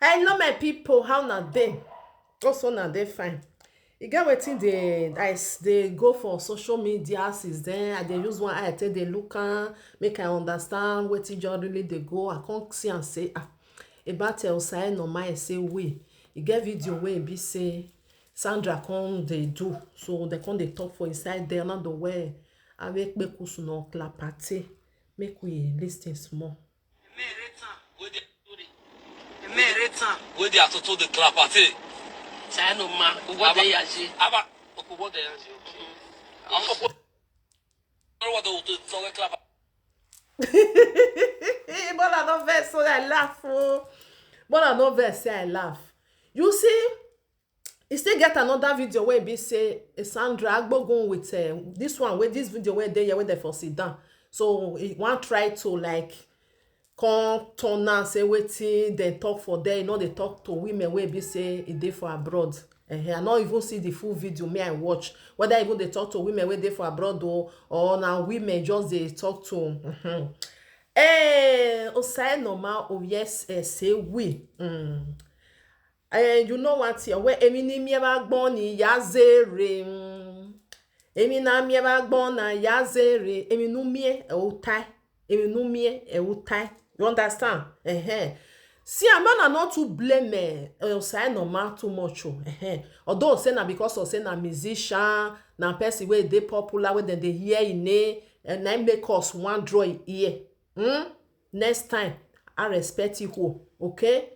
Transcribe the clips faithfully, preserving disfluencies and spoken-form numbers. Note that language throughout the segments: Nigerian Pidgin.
Hello, my people, how na dey? Also na dey fine. E get wetin dey I s- dey go for social media since then. I dey use one eye take dey look am, make I understand wetin just really dey go. I come see am say, ah, about El Sae no mind say we. E get video wey e be say Sandra come dey do, so dem come dey talk for inside there. Now the way Awekpekusu no clapate, make we listen small. Wey dey atoto dey clap at it. China man, what dey yaji? Aba, okay, what dey yaji? Okay. What dey atoto dey clap? Bola no vex, so I laugh. Oh. Bola no vex, say I laugh. You see, e still get another video wey be say Sandra Agbogun with uh, this one, wey this video wey dey here, wey dem for sit down. So e wan try to, like, come turn am say wetin dem talk for there, e no dey talk to women wey be say e dey for abroad. Ehen, I no even see the full video, me I watch. Whether even dey talk to women wey dey for abroad o, or na women just dey talk to. Mhm. Eh, Osae Norma, oh yes, eh, say we. Mm. Eh, you know what here? Where emi ni mi eba gbon ni ya zere. Mm. Emi na mi eba gbon na ya zere. Emi nu mi e utai. Emi nu mi e utai. You understand? Eh. See, I'm not, not to blame eh, eh, Osae Norma too much. Oh. Eh. Although say na because of say na musician, na person wey dey popular, wey dem dey hear im name, and na im make us wan draw im ear. Hmm? Next time, I respect you, okay?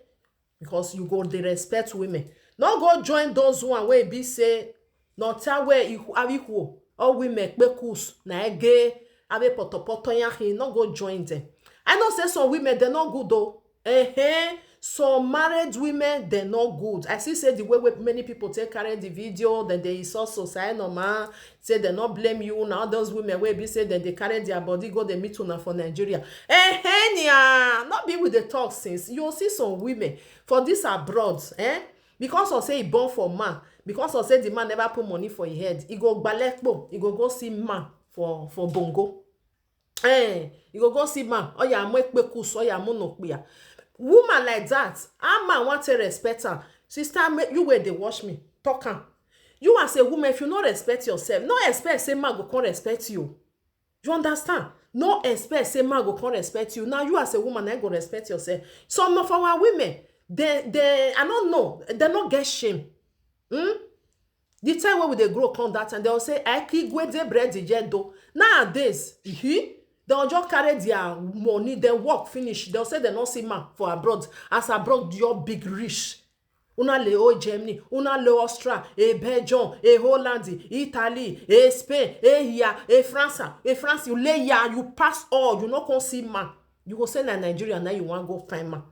Because you go dey respect women. No go join those one wey be say no tell where you have equal. All women kpekus na ege ave potopoto yahi. No go join them. I know say some women, they no good though. Eh, some married women, they no good. I see say the way, way many people take carry the video, then they insult Osae Norma, say they no blame you. Now those women wey be say then they carry their body go dey meet una for Nigeria. Eh, nia, not be with the talk since. You see some women for this abroad, eh? Because of say he born for man, because of say the man never put money for his head, he go gbalekpo, he go go see man for for bongo. Eh, you go go see man. Oh yeah, mo ekpekus, oh yeah, mo no kpia. Woman like that, a man want to respect her. Sister, make you where they watch me. Talk am. You as a woman, if you no respect yourself, no expect say man go come respect you. You understand? No expect say man go come respect you. Now you as a woman, I go respect yourself. Some of our women, they they I don't know, they no get shame. Hmm? The time when we dey grow come that time, they'll say, I kigwe de bread the jet do. Nowadays, he they'll just carry their money, they work finish. They'll say they no see man for abroad. As abroad, you're big rich. Una le o Germany, una le Austria, e Belgium, e Holland, Italy, e Spain, e here, e France, e France, you lay here, you pass all, you no come see man. You go say na Nigeria, now you wan go find man.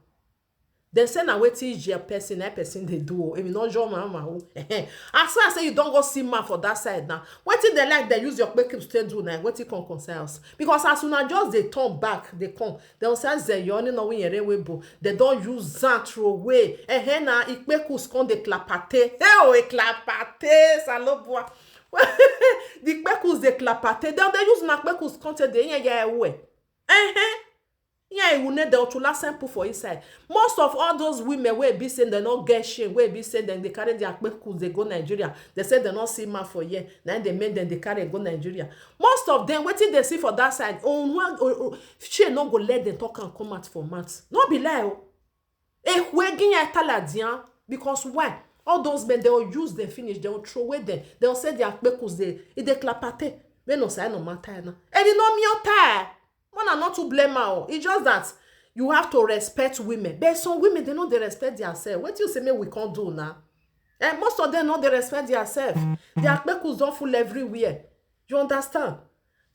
Dem say na wetin your person, na person dey do o. If you no join man, man o. As far as say you don go see man for that side now, wetin dem like, dem use your kpekus take do na wetin come concern us. Because as una just dey turn back, dey come, dem say as dem your only no win yere wey bo, dem don use am throw away. Ehen, na ikpekus come dey clapate. Hey o, e clapate, salobua. The kpekus dey clapate. Dem dey use na kpekus come take dey yeye ewe. Ehen. Yeah, you need the Otula sample for inside. Most of all those women wey be say dem no get shame, wey be say dem dey carry their kpekus dey go Nigeria, dem say dem no see man for here, na im dey make dem dey carry go Nigeria. Most of them, wetin dem see for that side, oh, no, oh, oh, shame no go let dem talk and come out for mouth. No be lie o. Ehwe ginya taladian, because why? All those men, they will use them finish, they will throw away them, they will say their kpekus dey, e dey clapate. Men no say no matter now. And you know me, Mona not to blame her. It's just that you have to respect women. But some women, they know they respect themselves. What you say me we can't do now? And most of them know they respect themselves. Their kpekus don't fool everywhere. You understand?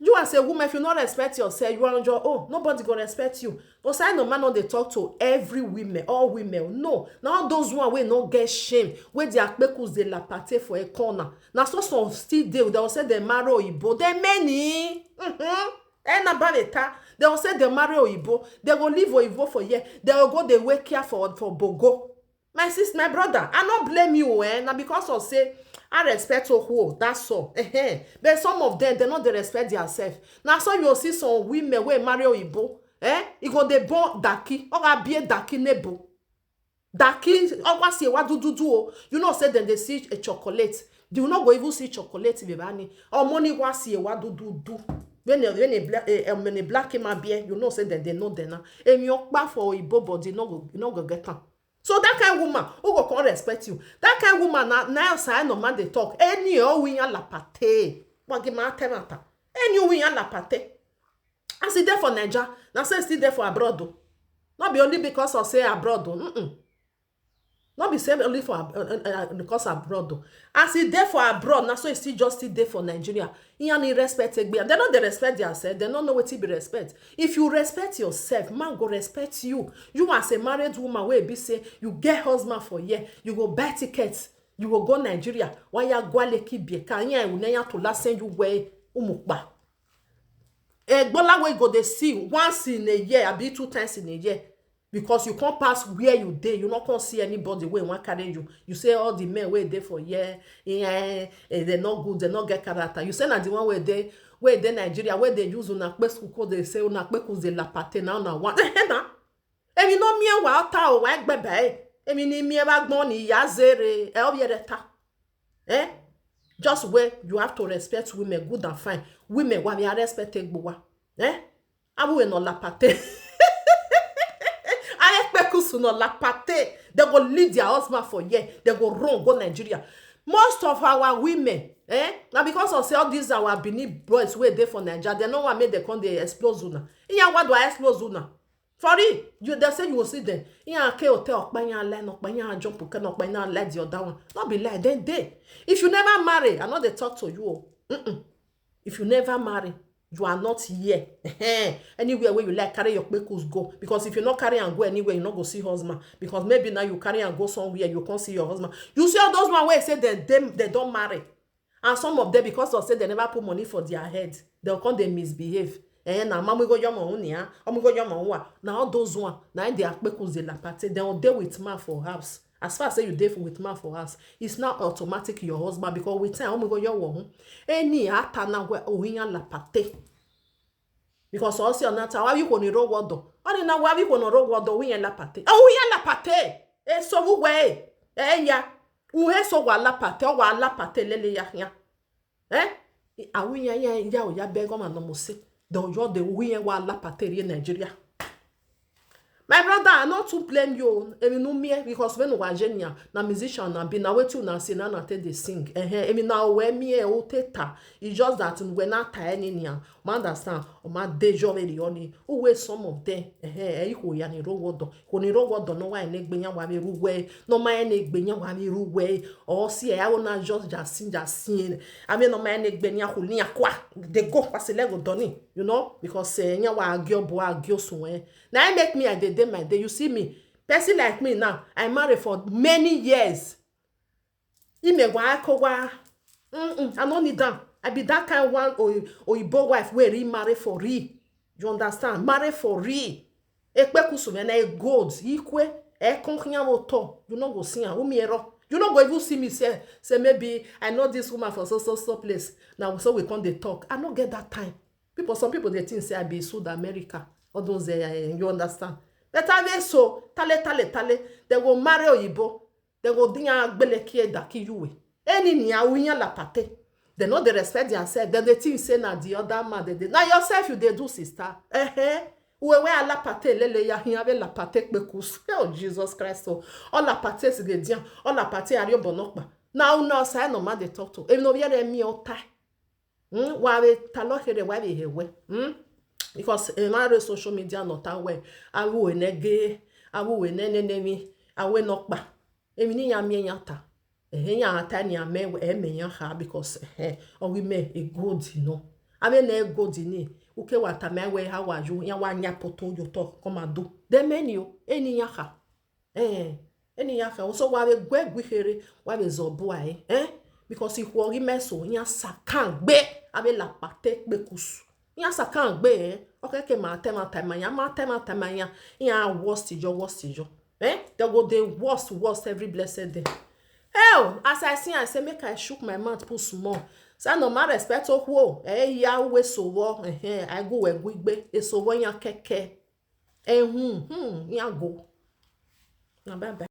You as a woman, if you not respect yourself, you are on your own. Nobody gonna respect you. Because I know man no dey talk to every women, all women. No. Now those one wey no get shame, wey their kpekus dey lapate for a corner. Now so some still dey, they will say they marry Oyibo. They many. Mm-hmm. And na baleta. They will say they marry Oyibo. They go leave Oyibo for here. They will go, they wake here for, for Bogo. My sis, my brother, I no blame you, eh? Na because of say I respect Ohuo, that's all. Eh, eh. But some of them, they no dey respect themselves. Now so you see some women wey marry Oyibo, eh? E go dey born Daki, or I be a Daki nebo. Daki, ọgwa si ewa dududu o. You know say dem dey see a chocolate. You no go even see chocolate bebani. Omoni wa si ewa dududu. When a, when a black, a, when a black man bear, you know say dem dey know dem now. Emi okpa for Igbo body no go, no go get am. So that kind woman who go come respect you. That kind woman na, na outside no man dey talk. Any o winya lapate. Wagi ma temata. Any o winya lapate. As e dey for Naija, na so e still dey for abroad o. No be only because of say abroad o. Mm-mm. No be say only for ab- uh, uh, uh, because abroad o. As e dey for abroad, na so e still just still dey for Nigeria. Iyan ni respect egbe. Dem no dey respect theirself. Dem no know wetin be respect. If you respect yourself, man go respect you. You as a married woman wey be say you get husband for here, you go buy ticket, you go go Nigeria. Waya gwa Lekki bie ka iyan ewu ne ya to la send you where umukpa. Egbola wey go dey see once in a year, abi two times in a year. Because you come pass where you dey, you no come see anybody wey wan carry you. You say all the men wey dey for here, eh, eh, they no good, they no get character. You say na the one wey dey, wey dey Nigeria, wey dey use una kpe school, come dey say una kpe kus dey lapate na una one. Na emi no mie wa ota o wa egbebe e. Emi ni mie ba gbon ni ya zere e o yere ta. Eh? Just where you have to respect women, good and fine. Women wa mi respect egbo wa. Eh? Abu we no lapate. Aye kpekusu no lapate. They go leave their husband for here. They go run go Nigeria. Most of our women, eh? Now because of say all these our Benin boys wey dey for Nigeria, they no want make they come dey explode una. Iya, what do I explode una? For real, you they say you will see them. Iya ke hotel okpa, iya line okpa, iya jump okay, okpa, iya like the other one. Not be lie, then they. If you never marry, I know they talk to you. Oh. Mm-mm. If you never marry, you are not here. Anywhere where you like, carry your kpekus go. Because if you not carry and go anywhere, you not go see husband. Because maybe now you carry and go somewhere, you can't see your husband. You see all those one where say they, they, they don't marry. And some of them, because of say they never put money for their head, they'll come they misbehave. Eh, na mama go your money, ah, go your money. Now all those one, now they are kpekus de la party. They will deal with man for house. As far as say you dey with man for house, it's not automatic your husband because with time, omo go your one. Any ata na we ohinya lapate. Because all see on that, how you gonna roll water? Only now, how you gonna roll water? We in lapate. Oh, we in lapate. Eh, so who way? Eh, yeah. Who is so wa lapate? Wa lapate lele ya ya. Eh? Awi ya ya ya o ya beg on no mose. The oyo the we wa lapate in Nigeria. My brother, I not to blame you. Emi no me because when we are genial, na musician na be na wetin una say na na take dey sing. Eh eh. Emi na we me e o teta. It's just that we na ta any nia. Ma understand? O ma dey jo very only. Who wey some of them? Eh eh. Eh, iko ya ni rogodo. Ko ni rogodo no wa ene gbe yan wa mi ruwe. No ma ene gbe yan wa mi ruwe. O si e awo na just just sing just sing. I mean no ma ene gbe yan ko ni akwa. They go pass lego doni. You know, because eh, nya wa agio bo agio sun eh. Now I make me I dey dey my day. You see me, person like me now, I marry for many years. Ime wa ako wa. Mm-mm, I no need am. I be that kind one oy- oyibo wife wey re marry for re. You understand? Marry for re. Ekpe kusume na e gold. Ikwe. E kon kinya wo to. You no go see am. Umi ero. You no go even see me say say maybe I know this woman for so so so place. Now so we come dey talk. I no get that time. People, some people they think say I be South America. All those eh, you understand? But I dey so tale tale tale. They go marry oyibo. They go dinya gbele kie daki yuwe. Any ni awinya lapate. They know they respect themselves. Then they think say na the other man they dey. Now yourself you dey do sister. Eh eh. Uwe we alapate lele ya hinya we lapate kpekus. Oh Jesus Christ. Oh, all lapate si dey dian. All lapate ario bonokpa. Now no say no man they talk to. If no be there me o tie. Hmm? Wa we talo here wa we hewe. Hmm? Because in my social media not aware. Awu enege. Awu enene nemi. Awe nokpa. Emi ni ya mi ya ta. Eh ya ta ni ame we eme ya ha because eh owi me e good no. Ame na e good ni. Uke wa ta me we ha wa ju ya wa nya poto yo to come and do. De meni o eni ya ha. Eh, eni ya ha. So wa we gwe gwi here wa we zo bo ai. Eh? Because ihu owi me so ya sakan gbe. Ame lapate kpekus. Yan sakan gbe eh. Okay ke ma te ma time ya ma te ma time ya. Yan worst jo worst jo. Eh? They go dey worst worst every blessed day. Hell, as I see, I say make I shook my mouth put small. Say no ma respect o who. Eh ya we so wo. Eh eh. I go we gwigbe. E so wo yan keke. Eh hmm hmm yan go. Na bye bye.